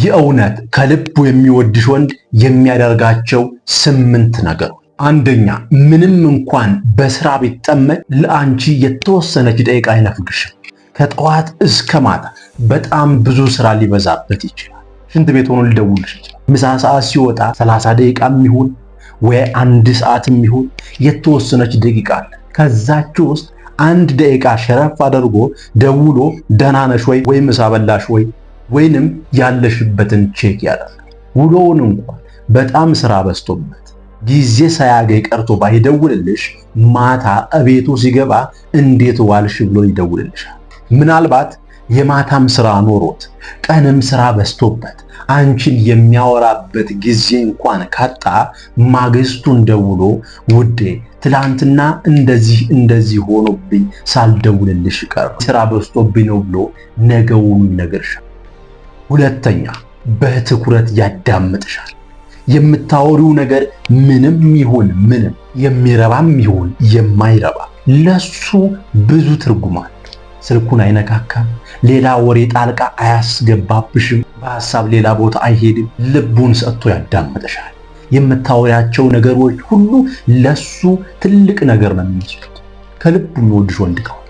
የእውነት ከልቡ የሚወድሽ ወንድ የሚያደርጋቸው 8 ነገሮች። አንደኛ፣ ምንም እንኳን በስራ ቢጠመድ ለአንቺ የተወሰነች ደቂቃ አይነፍግሽም። ከጠዋት እስከ ማታ በጣም ብዙ ስራ ሊበዛበት ይችላል። ሽንት ቤት ሆኖ ሊደውልሽ ይችላል። ምሳ ሰዓት ሲወጣ 30 ደቂቃም ይሁን ወይ አንድ ሰዓትም ይሁን የተወሰነች ደቂቃ አለ። ከዛች ውስጥ አንድ ደቂቃ ሸረፍ አድርጎ ደውሎ ደህና ነሽ ወይ ወይ ምሳ በላሽ ወይ ወይንም ያለሽበትን check ያደርጋል። ውሎውን እንኳን በጣም ስራ በዝቶበት ጊዜ ሳያገኝ ቀርቶ ባይደውልልሽ ማታ እቤቱ ሲገባ እንዴት ዋልሽ ብሎ ይደውልልሻል። ምናልባት የማታም ስራ ኖሮት ቀንም ስራ በዝቶበት አንቺን የሚያወራበት ጊዜ እንኳን ካጣ ማግስቱን ደውሎ ውዴ ትላንትና እንደዚህ እንደዚህ ሆኖብኝ ሳልደውልልሽ ቀረ ስራ በዝቶብኝ ነው ብሎ ነገውኑ ይነግርሻል። ሁለተኛ፣ በትኩረት ያዳምጥሻል። የምታወሪው ነገር ምንም ይሁን ምንም፣ የሚረባም ይሁን የማይረባ ለሱ ብዙ ትርጉም አለው። ስልኩን አይነካካም። ሌላ ወሬ ጣልቃ አያስገባብሽም። በሐሳብ ሌላ ቦታ አይሄድም። ልቡን ሰጥቶ ያዳምጥሻል። የምታወሪያቸው ነገሮች ሁሉ ለሱ ትልቅ ነገር ነው የሚመስሉት፣ ከልቡ የሚወድሽ ወንድ ከሆነ።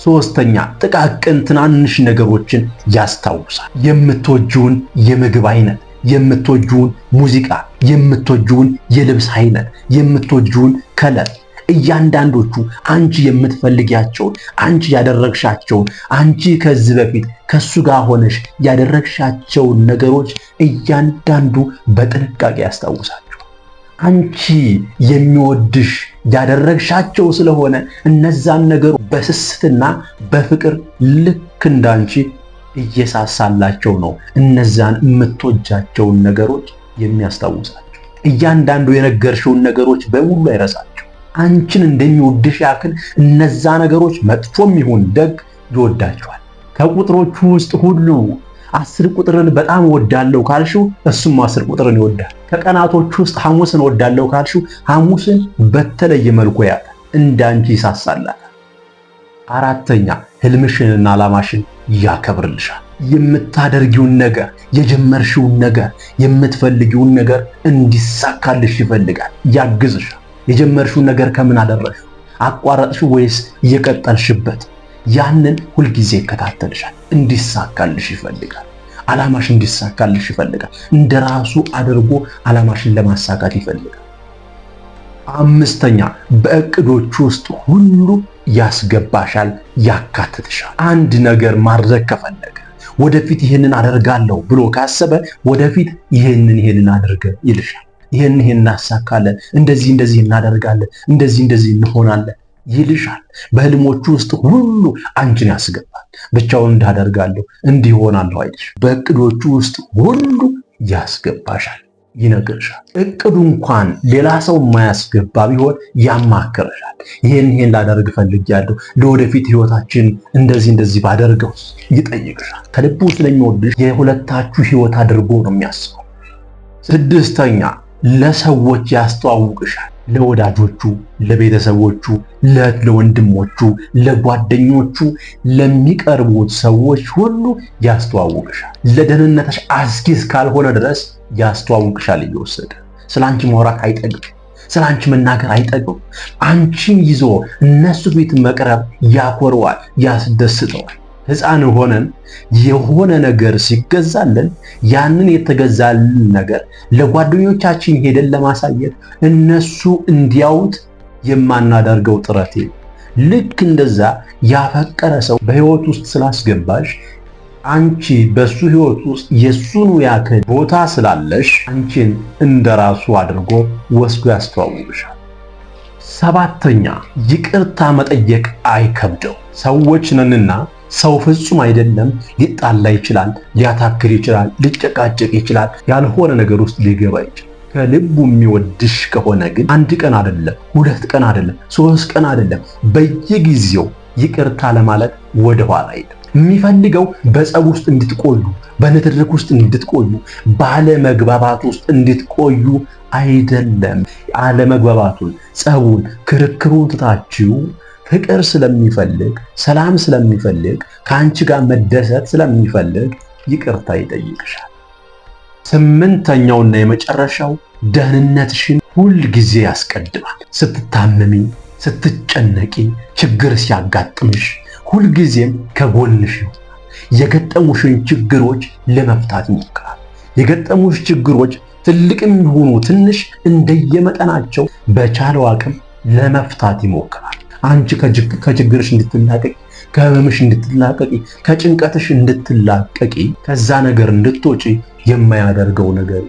ሶስተኛ፣ ጥቃቅን ትናንሽ ነገሮችን ያስታውሳል። የምትወጂውን የምግብ አይነት፣ የምትወጂውን ሙዚቃ፣ የምትወጂውን የልብስ አይነት፣ የምትወጂውን color፣ እያንዳንዶቹ አንቺ የምትፈልጊያቸውን፣ አንቺ ያደረግሻቸውን፣ አንቺ ከዚህ በፊት ከሱ ጋር ሆነሽ ያደረግሻቸውን ነገሮች እያንዳንዱ በጥንቃቄ ያስታውሳቸው። አንቺ የሚወድሽ ያደረግሻቸው ስለሆነ እነዛን ነገሮች በስስትና በፍቅር ልክ እንዳንቺ እየሳሳላቸው ነው እነዛን የምትወጃቸውን ነገሮች የሚያስታውሳቸው። እያንዳንዱ የነገርሽውን ነገሮች በሙሉ አይረሳቸው። አንቺን እንደሚወድሽ ያክል እነዛ ነገሮች መጥፎም ይሁን ደግ ይወዳቸዋል። ከቁጥሮቹ ውስጥ ሁሉ 10 ቁጥርን በጣም እወዳለሁ ካልሽው እሱም 10 ቁጥርን ይወዳል። ከቀናቶቹ ውስጥ ሐሙስን እወዳለሁ ካልሽው ሐሙስን በተለየ መልኩ ያያል፣ እንዳንቺ ይሳሳላታል። አራተኛ፣ ህልምሽንና ዓላማሽን ያከብርልሻል። የምታደርጊውን ነገር፣ የጀመርሽውን ነገር፣ የምትፈልጊውን ነገር እንዲሳካልሽ ይፈልጋል፣ ያግዝሻል። የጀመርሽውን ነገር ከምን አደረሽው? አቋረጥሽው ወይስ እየቀጠልሽበት? ያንን ሁልጊዜ ይከታተልሻል። እንዲሳካልሽ ይፈልጋል። ዓላማሽ እንዲሳካልሽ ይፈልጋል። እንደራሱ አድርጎ ዓላማሽን ለማሳካት ይፈልጋል። አምስተኛ፣ በእቅዶቹ ውስጥ ሁሉ ያስገባሻል፣ ያካትትሻል። አንድ ነገር ማድረግ ከፈለገ ወደፊት ይህንን አደርጋለሁ ብሎ ካሰበ ወደፊት ይህንን ይህንን አድርገ ይልሻል። ይህን ይህን እናሳካለን፣ እንደዚህ እንደዚህ እናደርጋለን፣ እንደዚህ እንደዚህ እንሆናለን ይልሻል። በህልሞቹ ውስጥ ሁሉ አንቺን ያስገባል። ብቻውን እንዳደርጋለሁ እንዲህ እሆናለሁ አይልሽ። በእቅዶቹ ውስጥ ሁሉ ያስገባሻል፣ ይነግርሻል። እቅዱ እንኳን ሌላ ሰው የማያስገባ ቢሆን ያማክርሻል። ይህን ይህን ላደርግ ፈልጌያለሁ፣ ለወደፊት ህይወታችን እንደዚህ እንደዚህ ባደርገው ይጠይቅሻል። ከልቡ ስለሚወድሽ የሁለታችሁ ህይወት አድርጎ ነው የሚያስበው። ስድስተኛ፣ ለሰዎች ያስተዋውቅሻል። ለወዳጆቹ፣ ለቤተሰቦቹ፣ ለወንድሞቹ፣ ለጓደኞቹ፣ ለሚቀርቡት ሰዎች ሁሉ ያስተዋውቅሻል። ለደህንነትሽ አስጊ እስካልሆነ ድረስ ያስተዋውቅሻል። እየወሰደ ስለ አንቺ ማውራት አይጠግም። ስለ አንቺ መናገር አይጠግም። አንቺን ይዞ እነሱ ቤት መቅረብ ያኮረዋል፣ ያስደስተዋል። ሕፃን ሆነን የሆነ ነገር ሲገዛልን ያንን የተገዛልን ነገር ለጓደኞቻችን ሄደን ለማሳየት እነሱ እንዲያዩት የማናደርገው ጥረት ልክ እንደዛ ያፈቀረ ሰው በህይወት ውስጥ ስላስገባሽ አንቺ በሱ ህይወት ውስጥ የሱኑ ያክል ቦታ ስላለሽ አንቺን እንደራሱ አድርጎ ወስዶ ያስተዋውቅሻል። ሰባተኛ፣ ይቅርታ መጠየቅ አይከብደው። ሰዎች ነንና ሰው ፍጹም አይደለም። ሊጣላ ይችላል፣ ሊያታክር ይችላል፣ ሊጨቃጨቅ ይችላል፣ ያልሆነ ነገር ውስጥ ሊገባ ይችላል። ከልቡ የሚወድሽ ከሆነ ግን አንድ ቀን አይደለም፣ 2 ቀን አይደለም፣ 3 ቀን አይደለም፣ በየጊዜው ይቅርታ ለማለት ወደኋላ አይልም። የሚፈልገው በጸብ ውስጥ እንድትቆዩ፣ በንትርክ ውስጥ እንድትቆዩ፣ ባለመግባባት ውስጥ እንድትቆዩ አይደለም። አለመግባባቱን፣ ጸቡን፣ ክርክሩን ትታችሁ ፍቅር ስለሚፈልግ፣ ሰላም ስለሚፈልግ፣ ከአንቺ ጋር መደሰት ስለሚፈልግ ይቅርታ ይጠይቅሻል። ስምንተኛውና የመጨረሻው ደህንነትሽን ሁል ጊዜ ያስቀድማል። ስትታመሚ፣ ስትጨነቂ፣ ችግር ሲያጋጥምሽ ሁልጊዜም ከጎንሽ ይሆናል። የገጠሙሽን ችግሮች ለመፍታት ይሞክራል። የገጠሙሽ ችግሮች ትልቅም ይሁኑ ትንሽ እንደየመጠናቸው በቻለው አቅም ለመፍታት ይሞክራል። አንቺ ከችግርሽ እንድትላቀቂ፣ ከህመምሽ እንድትላቀቂ፣ ከጭንቀትሽ እንድትላቀቂ፣ ከዛ ነገር እንድትወጪ የማያደርገው ነገር።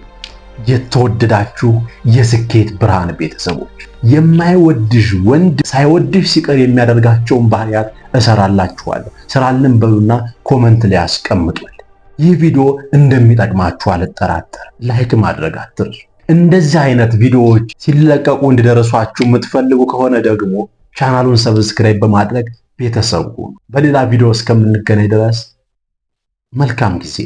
የተወደዳችሁ የስኬት ብርሃን ቤተሰቦች፣ የማይወድሽ ወንድ ሳይወድሽ ሲቀር የሚያደርጋቸውን ባህሪያት እሰራላችኋለሁ። ስራልን በሉና comment ላይ አስቀምጡልኝ። ይህ ቪዲዮ እንደሚጠቅማችሁ አልጠራጠር። Like ማድረግ አትርሱ። እንደዚህ አይነት ቪዲዮዎች ሲለቀቁ እንዲደርሷችሁ የምትፈልጉ ከሆነ ደግሞ ቻናሉን subscribe በማድረግ ቤተሰብ ሁኑ። በሌላ ቪዲዮ እስከምንገናኝ ድረስ መልካም ጊዜ።